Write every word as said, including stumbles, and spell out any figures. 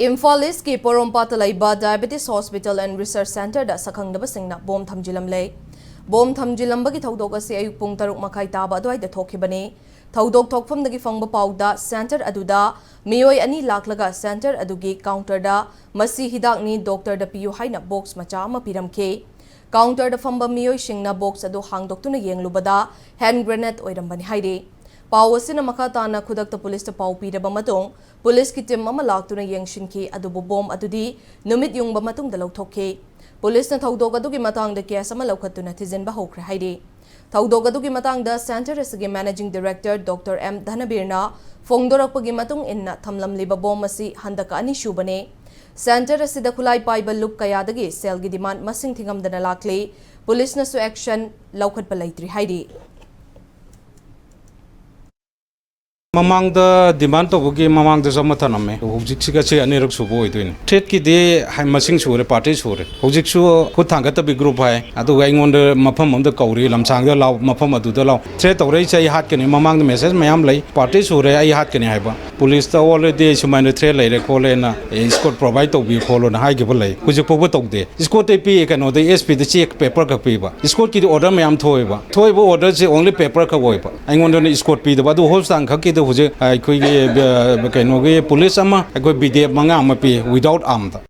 ꯏꯝꯐꯥꯜ ꯏꯁꯀꯤ ꯄꯣꯔꯣꯝꯄꯥꯠꯇ ꯂꯩꯕ Diabetes Hospital and Research Centreꯗ ꯁꯛꯈꯪꯗꯕꯁꯤꯡꯅ ꯕꯣꯝ ꯊꯝꯖꯤꯜꯂꯝꯂꯦ꯫ ꯕꯣꯝ ꯊꯝꯖꯤꯜꯂꯝꯕꯒꯤ ꯊꯧꯗꯣꯛ ꯑꯁꯤ ꯑꯌꯨꯛ ꯄꯨꯡ ꯇꯔꯨꯛ ꯃꯈꯥꯏ ꯇꯥꯕ ꯑꯗꯨꯋꯥꯏꯗ ꯊꯣꯛꯈꯤꯕꯅꯤ꯫ ꯊꯧꯗꯣꯛ ꯊꯣꯛꯐꯝꯗꯒꯤ ꯐꯪꯕ ꯄꯥꯎꯗ, centre ꯑꯗꯨꯗ ꯃꯤꯑꯣꯏ ꯑꯅꯤ ꯂꯥꯛꯂꯒ centre ꯑꯗꯨꯒꯤ counterꯗ "ꯃꯁꯤ ꯍꯤꯗꯥꯛꯅꯤ, doctorꯗ ꯄꯤꯌꯨ" ꯍꯥꯏꯅ box ꯃꯆꯥ ꯑꯃ ꯄꯤꯔꯝꯈꯤ꯫ Counterꯗ ꯐꯝꯕ ꯃꯤꯑꯣꯏꯁꯤꯡꯅ box ꯑꯗꯨ ꯍꯥꯡꯗꯣꯛꯇꯨꯅ ꯌꯦꯡꯂꯨꯕꯗ, hand grenade ꯑꯣꯏꯔꯝꯕꯅꯤ ꯍꯥꯏꯔꯤ꯫ ꯄꯥꯎ ꯑꯁꯤꯅ ꯃꯈꯥ ꯇꯥꯅ ꯈꯨꯗꯛꯇ ꯄꯨꯂꯤꯁꯇ ꯄꯥꯎ ꯄꯤꯔꯕ ꯃꯇꯨꯡ, ꯄꯨꯂꯤꯁꯀꯤ team ꯑꯃ ꯂꯥꯛꯇꯨꯅ ꯌꯦꯡꯁꯤꯟꯈꯤ, ꯑꯗꯨꯕꯨ ꯕꯣꯝ ꯑꯗꯨꯗꯤ ꯅꯨꯃꯤꯠ ꯌꯨꯡꯕ ꯃꯇꯨꯡꯗ ꯂꯧꯊꯣꯛꯈꯤ꯫ ꯄꯨꯂꯤꯁꯅ ꯊꯧꯗꯣꯛ ꯑꯗꯨꯒꯤ ꯃꯇꯥꯡꯗ case ꯑꯃ ꯂꯧꯈꯠꯇꯨꯅ ꯊꯤꯖꯤꯟꯕ ꯍꯧꯈ꯭ꯔꯦ ꯍꯥꯏꯔꯤ꯫ ꯊꯧꯗꯣꯛ ꯑꯗꯨꯒꯤ ꯃꯇꯥꯡꯗ centre ꯑꯁꯤꯒꯤ managing director Doctor M ꯙꯅꯕꯤꯔꯅ ꯐꯣꯡꯗꯣꯔꯛꯄꯒꯤ ꯃꯇꯨꯡ ꯏꯟꯅ, ꯊꯝꯂꯝꯂꯤꯕ ꯕꯣꯝ ꯑꯁꯤ ꯍꯟꯗꯛ ꯑꯅꯤꯁꯨꯕꯅꯤ꯫ Centre ꯑꯁꯤꯗ ꯈꯨꯠꯂꯥꯏ ꯄꯥꯏꯕ ꯂꯨꯞ ꯀꯌꯥꯗꯒꯤ ꯁꯦꯜꯒꯤ demand ꯃꯁꯤꯡ ꯊꯤꯉꯝꯗꯅ ꯂꯥꯛꯂꯤ꯫ ꯄꯨꯂꯤꯁꯅꯁꯨ action ꯂꯧꯈꯠꯄ ꯂꯩꯇ꯭ꯔꯤ ꯍꯥꯏꯔꯤ꯫ ꯃꯃꯥꯡꯗ demand ꯇꯧꯕꯒꯤ ꯃꯃꯥꯡꯗꯁꯨ ꯑꯃ ꯊꯅꯝꯃꯦ꯫ ꯍꯧꯖꯤꯛꯁꯤꯒ ꯁꯤ ꯑꯅꯤꯔꯛ ꯁꯨꯕ ꯑꯣꯏꯗꯣꯏꯅꯤ꯫ Threatꯀꯤꯗꯤ ꯍꯥꯏ, ꯃꯁꯤꯡ ꯁꯨꯔꯦ, party ꯁꯨꯔꯦ꯫ ꯍꯧꯖꯤꯛꯁꯨ ꯈꯨꯠ ꯊꯥꯡꯒꯠꯇꯕꯤ group ꯍꯥꯏ, ꯑꯗꯨꯒ ꯑꯩꯉꯣꯟꯗ ꯃꯐꯝ ꯑꯃꯗ ꯀꯧꯔꯤ, "ꯂꯝꯁꯥꯡꯗ ꯂꯥꯎ, ꯃꯐꯝ ꯑꯗꯨꯗ ꯂꯥꯎ꯫ Threat ꯇꯧꯔꯛꯏꯁꯦ ꯑꯩ ꯍꯥꯠꯀꯅꯤ, ꯃꯃꯥꯡꯗ message ꯃꯌꯥꯝ ꯂꯩ, party ꯁꯨꯔꯦ, ꯑꯩ ꯍꯥꯠꯀꯅꯤ" ꯍꯥꯏꯕ꯫ ꯄꯨꯂꯤꯁꯇ already ꯁꯨꯃꯥꯏꯅ threat ꯂꯩꯔꯦ ꯈꯣꯠꯂꯦꯅ escort provide ꯇꯧꯕꯤꯌꯨ ꯈꯣꯠꯂꯣꯅ ꯍꯥꯏꯈꯤꯕ ꯂꯩ꯫ ꯍꯧꯖꯤꯛ ꯐꯥꯎꯕ ꯇꯧꯗꯦ꯫ Escort ꯄꯤ-, ꯀꯩꯅꯣꯗ, S Pꯗ cheque paper ꯈꯛ ꯄꯤꯕ꯫ Escortꯀꯤꯗꯤ order ꯃꯌꯥꯝ ꯊꯣꯛꯑꯦꯕ꯫ ꯊꯣꯛꯏꯕ orderꯁꯦ only paper ꯈꯛ ꯑꯣꯏꯕ꯫ ꯑꯩꯉꯣꯟꯗꯅ escort ꯄꯤꯗꯕ꯫ ꯑꯗꯨ hospital ꯈꯛꯀꯤꯗ ꯍꯧꯖꯤꯛ ꯑꯩꯈꯣꯏꯒꯤ, ꯑ, ꯀꯩꯅꯣꯒꯤ ꯄꯨꯂꯤꯁ ꯑꯃ, ꯑꯩꯈꯣꯏ B D F ꯃꯉꯥ ꯑꯃ ꯄꯤ, without armꯗ꯫